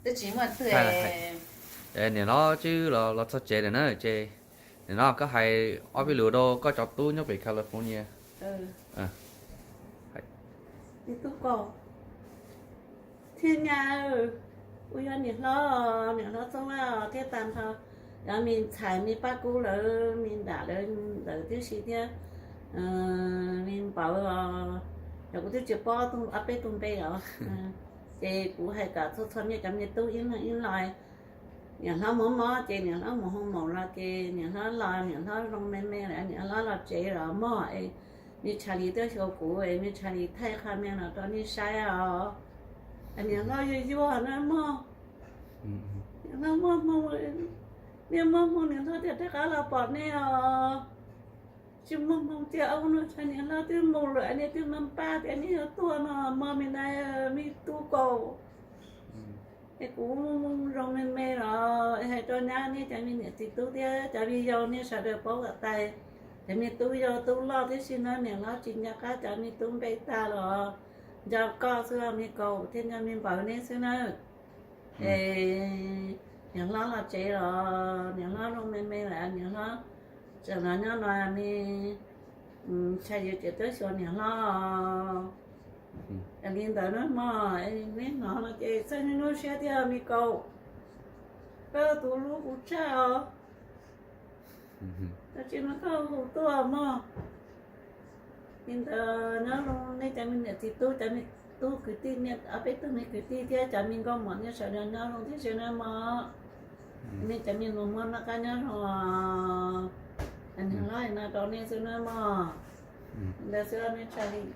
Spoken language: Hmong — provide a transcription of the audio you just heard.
Twb tsis muaj twg. Niam hlob twb los txog tsev lawm na ces niam hlob koj hais ob peb lus rau koj cov tub nyob pem California. Tub Kaus thiab nyab, kuv yog niam hlob, niam hlob Txooj Vaj thiab tag nrho cov me ntxhais me pab kub lawv, me nram lawv ntawd tib si thiab me npaum os, yog kuv twb tsis paub ob peb tug npe os. Ces kuv hais kom txhua txhua nej cov me tub ib leeg ib los, niam hlob mob mob ces niam hlob mus hoo maum los ces niam hlob los, niam hlob zoo me me lawm, niam hlob los tsev los mog es me Tshais Lis twb xyuas kuv es me Tshais Lis thaij qhov me no rau nej saib os. Niam hlob yuag yuag na mog, niam hlob muaj hmoo, niam muaj hmoo niam hlob thiaj rov qab los pom nej os. Tsis muaj hmoo tiag, ua ub no tshaj niam hlob twb mus lawm, nej twb npaj tias nej yuav tuaj no mog me na, me Tub Kaus. Es kuv zoo me me los hais rau nyab, nej cov me niam txiv tub thiab cov me yau nej sawv daws paub kom tas, cov me tub yau tub loj tib si na, niam hlob tsis nco qab cov me tub npe tag los nco koj xwb, me Kaus thiab nco me npaum nej xwb na. Es niam hlob los tsev los niam hlob zoo me me lawm, niam hlob tseem los nyob no me Tshais Lis ces twb xyuas niam hlob. Yog li ntawd na mog, neb hnov no ces txhob nyuaj nyuaj siab thiab me Kaus, koj tus hlub kuv tshaj os. Tab sis no koj hu tuaj mog. Li ntawd nyob zoo nej cov me niam txiv tub, cov me tub kwv tij, nej ob peb tug me kwv tij thiab cov me nkauj muam nej sawv daws nyob zoo tib si na mog. Nej cov me nus muag noj qab nyob zoo, niam hlob no rau nej xwb na mog. Ntawd xwb nej Tshais Lis.